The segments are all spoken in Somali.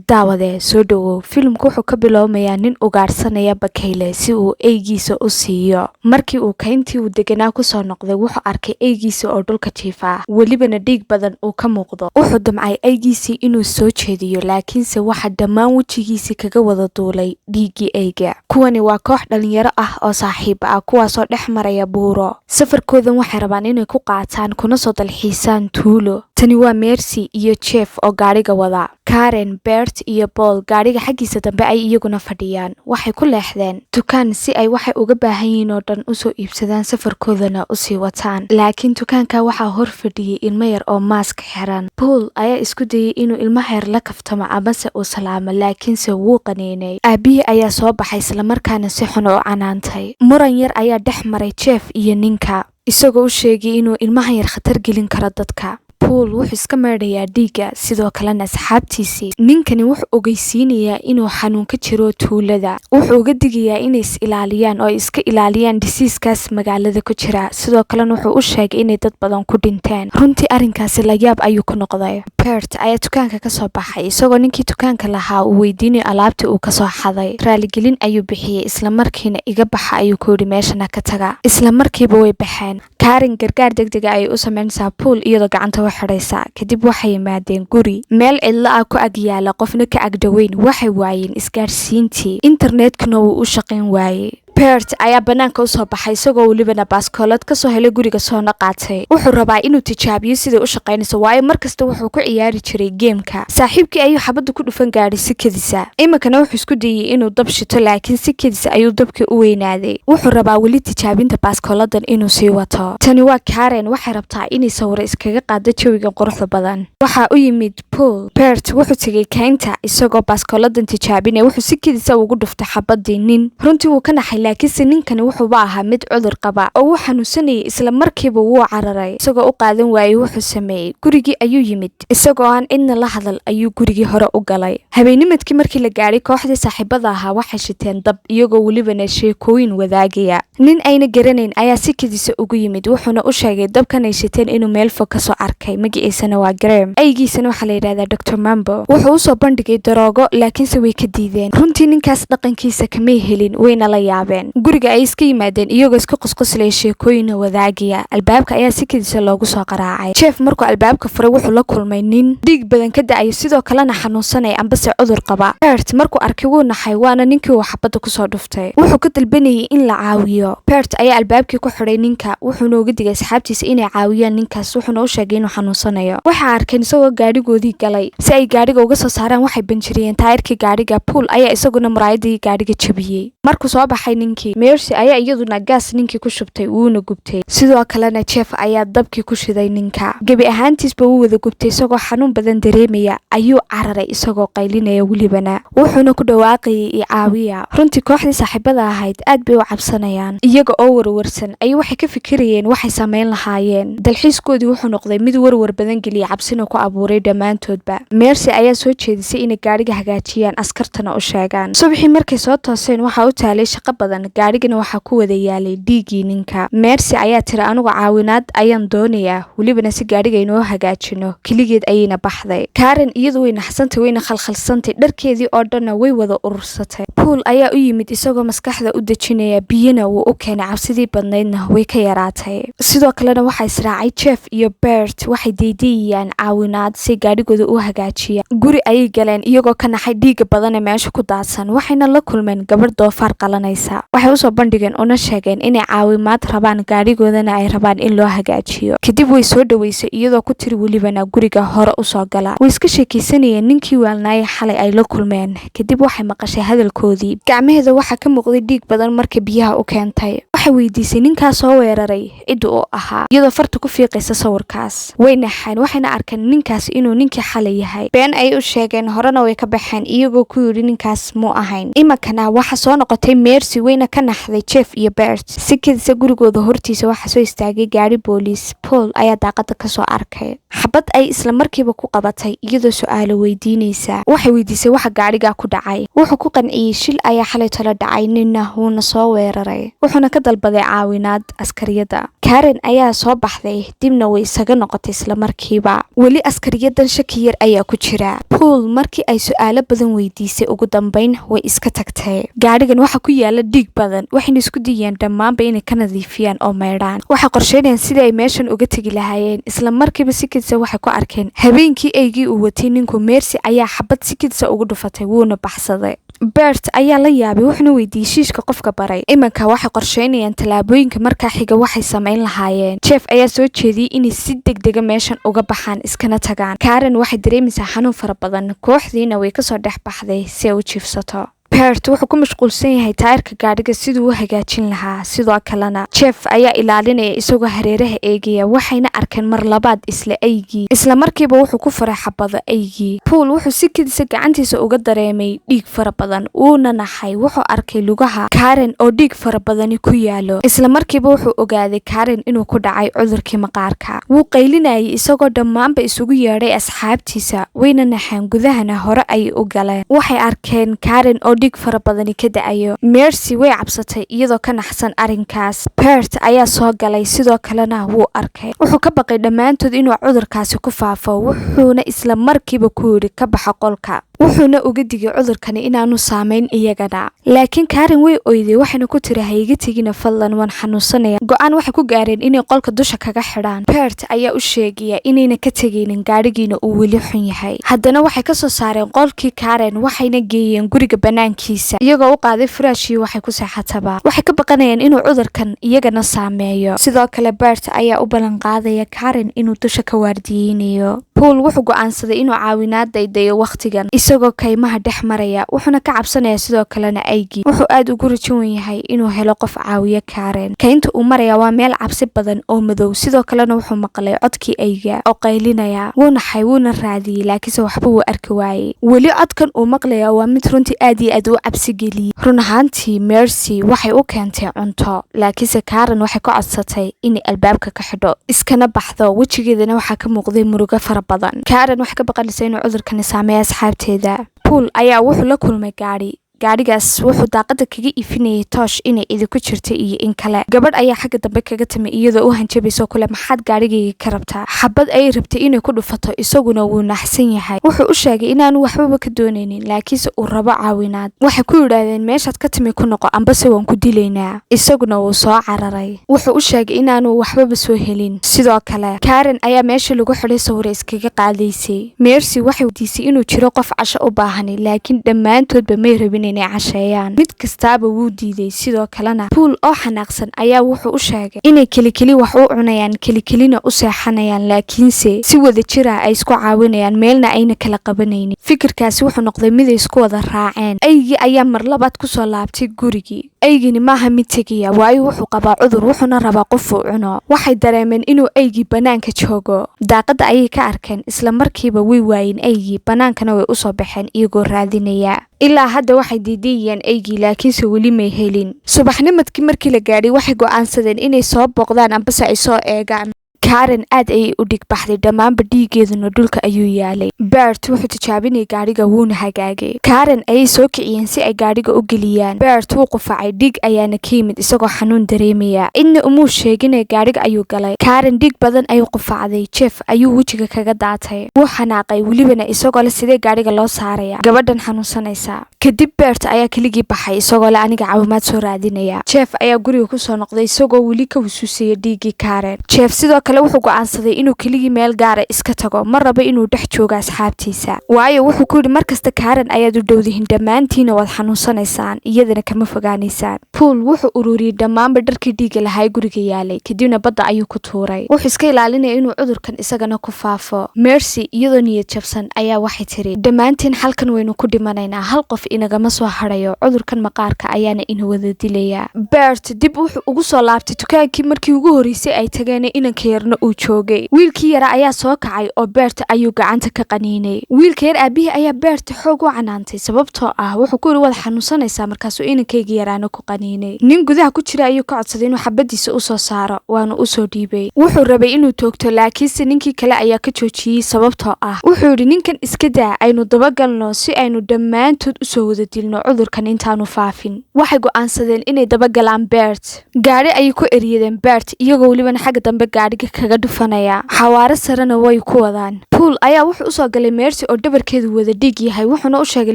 Daawadee, soo dhowow. Filimku wuxuu ka bilowmayaa nin ugaarsanaya bakayle si uu eygiisa u siiyo. Markii uu kayntii uu deganaa kusoo noqday, wuxuu arkay eygiisa oo dhulka jiifa, welibana dhiig badan uu ka muuqdo. Wuxuu damcay eygiisii inuu soo jeediyo, laakiinse waxa dhammaan wejigiisii kaga wada duulay dhiiggii eyga. Kuwani waa koox dhalinyaro ah oo saaxiib ah, kuwaasoo dhex maraya buuro. Safarkoodan waxay rabaan inay ku qaataan kuna soo dalxiisaan tuulo. Tani waa Mercy iyo Jeff oo gaadhiga wada. Karen, Bert iyo Paul gaadhiga xaggiisa dambe ay iyaguna fadhiyaan. Waxay ku leexdeen dukaan si ay waxay uga baahan yihiin oo dhan usoo iibsadaan, safarkoodana usii wataan. Laakiin dukaanka waxaa hor fadhiyey ilmo yar oo maask xiran. Paul ayaa isku dayay inuu ilmaha yar la kaftamo amase uu salaamo, laakiinse wuu qaniinay. Aabihii ayaa soo baxay, islamarkaana si xun u canaantay. Muran yar ayaa dhex maray Jeff iyo ninka, isagoo u sheegay inuu ilmahan yar khatar gelin karo dadka. Paul wuxuu iska meedhayaa dhiigga, sidoo kalena asxaabtiisii. Ninkani wuxuu ogeysiinayaa inuu xanuun ka jiro tuulada. Wuxuu uga digayaa inay is ilaaliyaan oo ay iska ilaaliyaan disease-kaas magaalada ku jira. Sidoo kalena wuxuu u sheegay inay dad badan ku dhinteen. Runtii arrinkaasi layaab ayuu ku noqday. Bert ayaa dukaanka kasoo baxay, isagoo ninkii dukaanka lahaa uu weydiinayo alaabtii uu kasoo xaday. Raaligelin ayuu bixiyey, islamarkiina "Iga baxa," ayuu ku yidhi, "meeshana ka taga." Isla markiiba way baxeen. Karen gargaar degdega ayay u sameynaysaa Paul, iyadoo gacanta u xidhaysa. Kadib waxay yimaadeen guri meel cidlo ah ku ag yaala, qofna ka agdhoweyn. Waxay waayeen isgaarsiintii, internetkuna wuu u shaqayn waayey. Bert ayaa banaanka usoo baxay, isagoo welibana baaskoolad kasoo helay guriga soona qaatay. Wuxuu rabaa inuu tijaabiyo siday u shaqaynayso, waayo markasta wuxuu ku ciyaari jiray game-ka. Saaxiibkii ayuu xabadda ku dhufan gaadhay si kedisa. Iminkana wuxuu isku dayey inuu dab shito, laakiin si kedisa ayuu dabkii u weynaaday. Wuxuu rabaa weli tijaabinta baaskooladan inuu sii wato. Tani waa Karen. Waxay rabtaa inay sawiro iskaga qaado jawiga quruxda badan. Waxaa u yimid Paul. Bert wuxuu tegay kaynta isagoo baaskooladan tijaabinaya. Wuxuu si kedisa ugu dhuftay xabadii nin. Runtii wuu ka naxay, laakiinse ninkani wuxuuba ahaa mid cudur qaba oo wuu xanuunsanayay. Isla markiiba wuu cararay, isagoo u qaadan waayey wuxuu sameeyey. Gurigii ayuu yimid, isagoo aan cidna la hadal ayuu gurigii hore u galay. Habeennimadkii markii la gaadhay, kooxdii saaxiibada ahaa waxay shiteen dab, iyagoo welibana sheekooyin wadaagaya. Nin ayna garanayn ayaa si kedisa ugu yimid, wuxuuna u sheegay dabkan ay shiteen inuu meel fog kasoo arkay. Magaciisana waa Graham, aygiisana waxaa la yidhahdaa Dr Mambo. Wuxuu usoo bandhigay daroogo, laakiinse way ka diideen. Runtii ninkaas dhaqankiisa kamay helin, wayna la yaabeen. Guriga ay iska yimaadeen iyagoo iska qosqoslaya, sheekooyina wadaagaya. Albaabka ayaa si kedisa loogu soo qaraacay. Jeff markuu albaabka furay, wuxuu la kulmay nin dhiig badan ka da'ayo, sidoo kalena xanuunsanaya ambase cudur qaba. Bert markuu arkay wuu naxay, waana ninkii uu xabadda kusoo dhuftay. Wuxuu ka dalbanayay in la caawiyo. Bert ayaa albaabkii ku xidhay ninka, wuxuuna uga digay asxaabtiisa inay caawiyaan ninkaas, wuxuuna u sheegay inuu xanuunsanayo. Waxaa arkeen isagoo gaadhigoodii galay. Si ay gaadhiga uga soo saaraan, waxay banjiriyeen taayirkii gaadhiga. Paul ayaa isaguna muraayadii gaadhiga jabiyey. Markuu soo baxay ninkii, Mercy ayaa iyaduna gaas ninkii ku shubtay, wuuna gubtay. Sidoo kalena Jeff ayaa dabkii ku shiday ninka. Gebi ahaantiisba wuu wada gubtay. Isagoo xanuun badan dareemaya ayuu cararay, isagoo qaylinaya welibana, wuxuuna ku dhawaaqayay "I caawiya." Runtii kooxdii saaxiibada ahayd aad bay u cabsanayaan. Iyaga oo warwarsan ayay waxay ka fikirayeen waxay samayn lahaayeen. Dalxiiskoodii wuxuu noqday mid warwar badan geliya, cabsina ku abuuray dhammaantoodba. Mercy ayaa soo jeedisay inay gaadhiga hagaajiyaan, askartana u sheegaan. Subaxii markay soo tooseen, waxaa u taalay shaqo badan, gaadhigana waxaa ku wada yaalay dhiiggii ninka. Mercy ayaa tiri, "Anigu caawinaad ayaan doonayaa, welibana si gaadhiga inoo hagaajino." Keligeed ayayna baxday. Karen iyadu way naxsantay, wayna khalkhalsantay, dharkeedii oo dhanna way wada urursatay. Paul ayaa u yimid isagoo maskaxda u dejinaya, biyana wuu u keenay, cabsidii badnaydna way ka yaraatay. Sidoo kalena waxaa israacay Jeff iyo Bert. Waxay deydayayaan caawinaad si gaadhigooda u hagaajiya. Guri ayay galeen, iyagoo ka naxay dhiigga badan ee meesha ku daadsan. Waxayna la kulmeen gabadh doofaar qalanaysa. Waxay usoo bandhigeen una sheegeen inay caawimaad rabaan, gaadhigoodana ay rabaan in loo hagaajiyo. Kadib way soo dhaweysay, iyadoo ku tiri welibana, "Guriga hore usoo gala." Way iska sheekaysanayeen ninkii waalnaayay xalay ay la kulmeen. Kadib waxay maqashay hadalkoodii. Gacmaheeda waxaa ka muuqday dhiig badan. Markay biyaha u keentay, waxay weydiisay ninkaa soo weeraray cidda uu ahaa, iyadoo farta ku fiiqaysa sawirkaas. Way naxeen, waxayna arkeen ninkaas inuu ninkii xalay yahay. Been ayay u sheegeen, horena way ka baxeen, iyagoo ku yidhi ninkaas muu ahayn. Iminkana waxa soo noqotay Mercy, wayna ka naxday Jeff iyo Bert. Si kedisa gurigooda hortiisa waxaa soo istaagay gaari booliis. Paul ayaa daaqada kasoo arkay. Xabad ay isla markiiba ku qabatay, iyadoo su-aalo weydiinaysa. Waxay weydiisay waxa gaadhigaa ku dhacay. Wuxuu ku qanciyey shil ayaa xalay tolo dhacay, ninna wuuna soo weeraray, wuxuuna ka dalbaday caawinaad askariyada. Karen ayaa soo baxday, dibna way isaga noqotay isla markiiba. Weli askariyadan shaki. Shaki yar ayaa ku jira. Pool markii ay su-aalo badan weydiisay, ugu dambeyn way iska tagtay. Gaadhigan waxaa ku yaala dhiig badan, waxayna isku dayayaan dhammaanba inay ka nadiifiyaan oo maydhaan. Waxay qorsheynayaan sidii ay meeshan uga tegi lahaayeen. Isla markiiba si kedisa waxay ku arkeen habeenkii eygii uu watay ninku. Mercy ayaa xabad si kedisa ugu dhufatay, wuuna baxsaday. Bert ayaa la yaabay, wuxuuna weydiiyey shiishka qofka baray. Iminka waxay qorsheynayaan tallaabooyinka markaa xiga waxay samayn lahaayeen. Jeff ayaa soo jeediyey inay si degdega meeshan uga baxaan, iskana tagaan. Karen waxay dareemaysaa xanuun fara badan, kooxdiina way kasoo dhex baxday si ay u jiifsato. Bert wuxuu ku mashquulsan yahay taayirka gaadhiga siduu u hagaajin lahaa. Sidoo kalena Jeff ayaa ilaalinaya isagoo hareeraha eegaya. Waxayna arkeen mar labaad isla eygii. Isla markiiba wuxuu ku furay xabado eygii. Pool wuxuu si kedisa gacantiisa uga dareemay dhiig fara badan, wuuna naxay. Wuxuu arkay lugaha Karen oo dhiig fara badani ku yaalo. Isla markiiba wuxuu ogaaday Karen inuu ku dhacay cudurkii maqaarka. Wuu qaylinayay isagoo dhammaanba isugu yeedhay asxaabtiisa. Wayna naxeen, gudahana hore ayay u galeen. Waxay arkeen Karen oo dhiig fara badani ka da-ayo. Mercy way cabsatay iyadoo ka naxsan arrinkaas. Bert ayaa soo galay, sidoo kalena wuu arkay. Wuxuu ka baqay dhammaantood inuu cudurkaasi ku faafo, wuxuuna isla markiiba ku yidhi ka baxa qolka, wuxuuna uga digay cudurkani inaanu saameyn iyagana. Laakiin Karen way oyday, waxayna ku tiri, "Hayga tegina fadlan, waan xanuunsanaya." Go-aan waxay ku gaareen inay qolka dusha kaga xidhaan. Bert ayaa u sheegaya inayna ka tegaynin, gaadhigiina uu weli xun yahay. Haddana waxay kasoo saareen qolkii Karen, waxayna geeyeen guriga banaankiisa, iyagoo u qaaday furaashii waxay ku seexataba. Waxay ka baqanayaan inuu cudurkan iyagana saameeyo. Sidoo kale Bert ayaa u ballan qaadaya Karen inuu dusha ka waardiyeynayo. Pool wuxuu go'aansaday inuu caawinaad daydayo wakhtigan, isagoo kaymaha dhex maraya, wuxuuna ka cabsanaya sidoo kalena aygii. Wuxuu aad ugu rajawan yahay inuu helo qof caawiyo Karen. Kaynta uu maraya waa meel cabsi badan oo madow. Sidoo kalena wuxuu maqlay codkii ayga oo qaylinaya. Wuu naxay, wuuna raadiyey, laakiinse waxba wuu arki waayey. Weli codkan uu maqlaya waa mid runtii aad iyo aad u cabsi geliyey. Run ahaantii Mercy waxay u keentay cunto, laakiinse Karen waxay ka codsatay inay albaabka ka xidho, iskana baxdo. Wejigeedana waxaa ka muuqday murugo fara badan. Karen waxay ka baqanaysaa inuu cudurkani saameeyo asxaabteeda. Pool ayaa wuxuu la kulmay gaadhi. Gaadhigaas wuxuu daaqada kaga ifinayay toosh inay idinku jirta iyo in kale. Gabadh ayaa xagga dambe kaga timi iyadoo u hanjabayso kule, "Maxaad gaadhigayga ka rabtaa?" Xabad ayay rabtay inay ku dhufato, isaguna wuu naxsan yahay. Wuxuu u sheegay inaanu waxbaba ka doonaynin, laakiinse uu rabo caawinaad. Waxay ku yidhaahdeen, "Meeshaad ka timi ku noqo, ambase waan ku dilaynaa." Isaguna wuu soo cararay. Wuxuu u sheegay inaanu waxbaba soo helin. Sidoo kale Karen ayaa meesha lagu xidhay sawira iskaga qaadaysay. Mercy waxay weydiisay inuu jiro qof casho u baahanay, laakiin dhammaantoodba may rabin inay casheeyaan. Mid kastaaba wuu diiday. Sidoo kalena Pool oo xanaaqsan ayaa wuxuu u sheegay inay kelikeli wax u cunayaan, kelikelina u seexanayaan, laakiinse si wada jira ay isku caawinayaan, meelna ayna kala qabanaynin. Fikirkaasi wuxuu noqday mid ay isku wada raaceen. Aygii ayaa mar labaad kusoo laabtay gurigii. Aygini maaha mid tegaya, waayo wuxuu qabaa cudur, wuxuuna rabaa qofuu cuno. Waxay dareemeen inuu aygii banaanka joogo. Daaqadda ayay ka arkeen. Isla markiiba way waayeen aygii, banaankana way usoo baxeen iyagoo raadinaya. Ilaa hadda waxay diidayeen aygii, laakiinse weli may helin. Subaxnimadkii markii la gaadhay, waxay go'aansadeen inay soo booqdaan ambase ay soo eegaan. Karen aad ayay u dhig baxday, dhammaanba dhiigeeduna dhulka ayuu yaalay. Bert wuxuu tijaabinayay gaadhiga, wuuna hagaagay. Karen ayay soo kiciyeen si ay gaadhiga u geliyaan. Bert wuu qufacay, dhiig ayaana ka yimid isagoo xanuun dareemaya. Cidna umuu sheeginay, gaadhiga ayuu galay. Karen dhiig badan ayuu qufacday. Jeff ayuu wejiga kaga daatay. Wuu xanaaqay welibana, isagoo le, "Sidee gaadhiga loo saaraya gabadhan xanuunsanaysa?" Kadib Bert ayaa keligii baxay, isagoo le, "Aniga caawimaad soo raadinaya." Jeff ayaa guriga kusoo noqday isagoo weli ka husuusaya dhiiggii Karen. Jeff sidoo kale wuxuu go'aansaday inuu keligii meel gaara iska tago. Ma rabo inuu dhex joogo asxaabtiisa, waayo wuxuu ku yidhi, "Markasta Karen ayaad u dhowdihin, dhammaantiina waad xanuunsanaysaan, iyadana kama fogaanaysaan." Pool wuxuu ururiyey dhammaanba dharkii dhiigga lahaa guriga yaalay, kadibna badda ayuu ku tuuray. Wuxuu iska ilaalinaya inuu cudurkan isagana ku faafo. Mercy iyadoo niyad jabsan ayaa waxay tiri, "Dhammaantiin halkan waynu ku dhimanaynaa, hal qof inagama soo hadhayo, cudurkan maqaarka ayaana ina wada dilaya." Bert dib wuxuu ugu soo laabtay dukaankii markii ugu horreysay ay tageen, inanka yarna uu joogay. Wiilkii yara ayaa soo kacay oo Bert ayuu gacanta ka qaniinay. Wiilka yar aabihii ayaa Bert xoog u canaantay, sababtoo ah wuxuu ku yidhi, "Waad xanuunsanaysaa," markaasuu inankayga yaraana ku qaniinay. Nin gudaha ku jira ayuu ka codsaday inuu xabadiisa usoo saaro, waana usoo dhiibay. Wuxuu rabay inuu toogto, laakiinse ninkii kale ayaa ka joojiyey, sababtoo ah wuxuu yidhi, "Ninkan iska daa, aynu dabagalno si aynu dhammaantood usoo wada dilno cudurkan intaanu faafin." Waxay go'aansadeen inay dabagalaan Bert. Gaadhi ayay ku eriyadeen Bert, iyagoo welibana xagga dambe gaadhiga kaga dhufanaya. Xawaaro sarena way ku wadaan. Pool ayaa wuxuu usoo galay Mercy oo dhabarkeedu wada dhiig yahay, wuxuuna u sheegay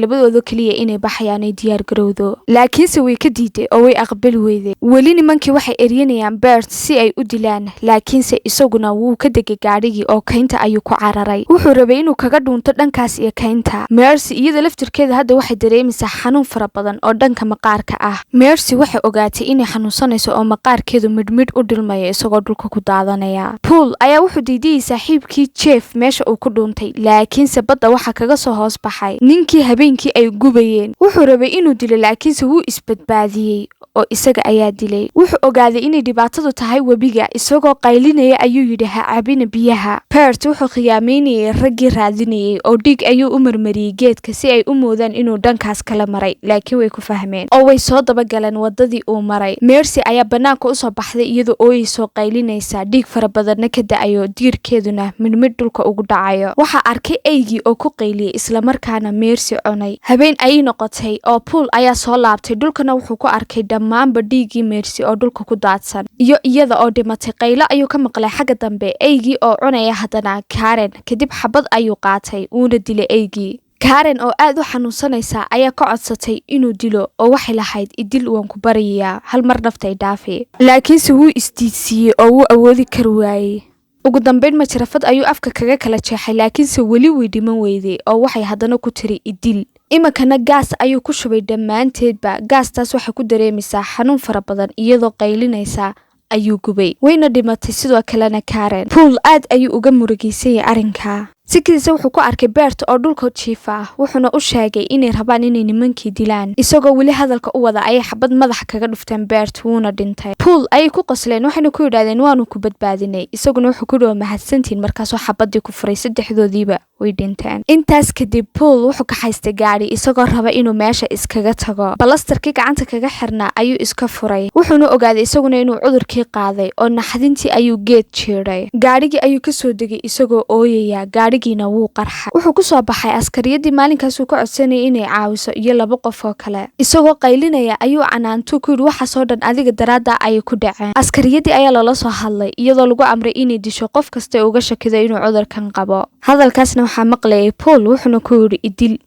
labadooda keliya inay baxayaan ay diyaar garowdo, laakiinse way ka diiday oo way aqbali weyday. Weli nimankii waxay eryanayaan Bert si ay u dilaan, laakiinse isaguna wuu ka degay gaadhigii oo kaynta ayuu ku cararay. Wuxuu rabay inuu kaga dhuunto dhankaas iyo kaynta. Mercy iyada laftirkeeda hadda waxay dareemaysaa xanuun fara badan oo dhanka maqaarka ah. Mercy waxay ogaatay inay xanuunsanayso oo maqaarkeedu midhmidh u dhilmayo isagoo dhulka ku daadanaya. Pool ayaa wuxuu diidayay saaxiibkii Jeff meesha uu ku dhuuntay, laakiinse badda waxaa kaga soo hoos baxay ninkii habeenkii ay gubayeen. Wuxuu rabay inuu dilo, laakiinse wuu isbadbaadiyey oo isaga ayaa dilay. Wuxuu ogaaday inay dhibaatadu tahay webiga. Isagoo qaylinaya ayuu yidhi, "Ha cabina biyaha." Bert wuxuu khiyaameynayay raggii raadinayay oo dhiig ayuu u marmariyey geedka si ay u moodaan inuu dhankaas kala maray, laakiin way ku fahmeen oo way soo dabagaleen wadadii uu maray. Mercy ayaa bannaanka usoo baxday iyadoo ooyeysoo qaylinaysa, dhiig fara badanna ka da-ayo, diirkeeduna midhmidh dhulka ugu dhacayo. Waxaa arkay eygii oo ku qayliyey, islamarkaana Mercy cunay. Habeen ayay noqotay oo Pool ayaa soo laabtay. Dhulkana wuxuu ku arkay dhammaanba dhiiggii Mercy oo dhulka ku daadsan iyo iyada oo dhimatay. Qaylo ayuu ka maqlay xagga dambe, eygii oo cunaya haddana Karen. Kadib xabad ayuu qaatay, wuuna dilay eygii. Karen oo aad u xanuunsanaysa ayaa ka codsatay inuu dilo oo waxay lahayd, "Idil, waan ku baryayaa, hal mar nafta ay dhaafi." Laakiinse wuu isdiidsiiyey oo wuu awoodi kari waayey. Ugu dambeyn majarafad ayuu afka kaga kala jeexay, laakiinse weli way dhiman weyday oo waxay haddana ku tiri, "Idil." Iminkana gaas ayuu ku shubay dhammaanteedba. Gaastaas waxay ku dareemaysaa xanuun fara badan. Iyadoo qaylinaysa ayuu gubay, wayna dhimatay sidoo kalena Karen. Pool aad ayuu uga murugaysanyay arrinka. Sikiisa wuxuu ku arkay Bert oo dhulka jiifa, wuxuuna u sheegay inay rabaan inay nimankii dilaan. Isagoo weli hadalka u wada ayay xabad madaxa kaga dhufteen Bert, wuuna dhintay. Pool ayay ku qosleen, waxayna ku yidhahdeen, "Waanu ku badbaadinay." Isaguna wuxuu ku dhawa, "Mahadsantiin." Markaasoo xabadii ku furay, saddexdoodiiba way dhinteen. Intaas kadib Pool wuxuu kaxaystay gaadhi isagoo raba inuu meesha iskaga tago. Balastarkii gacanta kaga xirnaa ayuu iska furay, wuxuuna ogaaday isaguna inuu cudurkii qaaday oo naxdintii ayuu geed jiiday. Gaadhigii ayuu kasoo degay isagoo ooyaya, gaadhigiina wuu qarxay. Wuxuu kusoo baxay askariyadii maalinkaasuu ka codsanayay inay caawiso iyo laba qof oo kale. Isagoo qaylinaya ayuu canaantuu ku yidhi, "Waxaasoo dhan adiga daraadda ayay ku dhaceen." Askariyadii ayaa lala soo hadlay iyadoo lagu amray inay disho qof kasta uga shakido inuu cudurkan qabo. Hadalkaasna waxaa maqlayay Pool, wuxuuna ku yidhi, "Idil,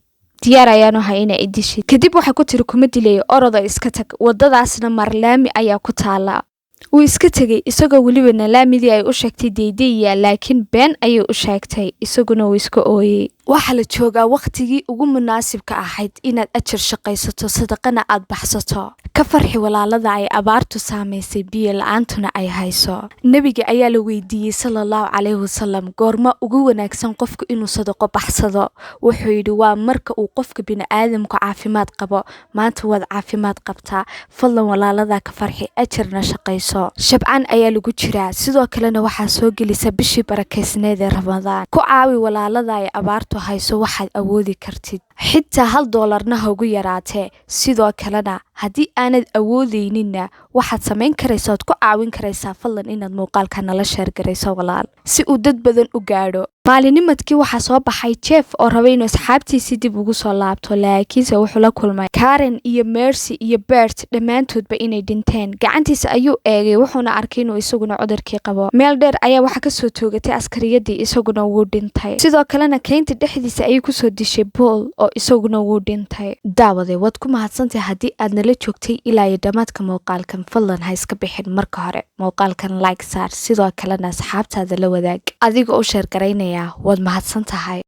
diyaar ayaanu ahay inaa idishid." Kadib waxay ku tiri, "Kuma dilayo, orodo iska tag, wadadaasna marlaami ayaa ku taala." Wuu iska tegey isagoo welibana laamidii ay u sheegtay deydaya, laakiin been ayay u sheegtay. Isaguna wuu iska ooyey. Waxaa la joogaa wakhtigii ugu munaasibka ahayd inaad ajar shaqaysato, sadaqana aad baxsato. Ka farxi walaalada ay abaartu saamaysay, biyo la-aantuna ay hayso. Nebiga ayaa la weydiiyey, sala Allahu calayhi wasalam, goorma ugu wanaagsan qofku inuu sadaqo baxsado? Wuxuu yidhi, "Waa marka uu qofka bini'aadamku caafimaad qabo." Maanta waad caafimaad qabtaa, fadlan walaalada ka farxi, ajarna shaqayso. Shabcaan ayaa lagu jiraa, sidoo kalena waxaa soo gelisa bishii barakaysneed ee Ramadaan. Ku caawi walaalada ay abaartu hayso waxaad awoodi kartid, xitaa $1na ha ugu yaraatee. Sidoo kalena haddii aanad awoodeyninna, waxaad samayn karaysa ood ku caawin karaysaa, fadlan inaad muuqaalka nala share garayso, walaal, si uu dad badan u gaadho. Maalinimadkii waxaa soo baxay Jeff oo rabay inuu asxaabtiisii dib ugu soo laabto, laakiinse wuxuu la kulmay Karen iyo Mercy iyo Bert dhammaantoodba inay dhinteen. Gacantiisa ayuu eegay, wuxuuna arkay inuu isaguna cudurkii qabo. Meel dheer ayaa waxaa kasoo toogatay askariyadii, isaguna wuu dhintay. Sidoo kalena keynta dhexdiisa ayay kusoo dishay Paul oo isaguna wuu dhintay. Daawade, waad ku mahadsantahay haddii aad nala joogtay ilaa iyo dhammaadka muuqaalkan. Fadlan ha iska bixin. Marka hore muuqaalkan like saar, sidoo kalena asxaabtaada la wadaag adigoo u share garaynaya. Waad mahadsan tahay.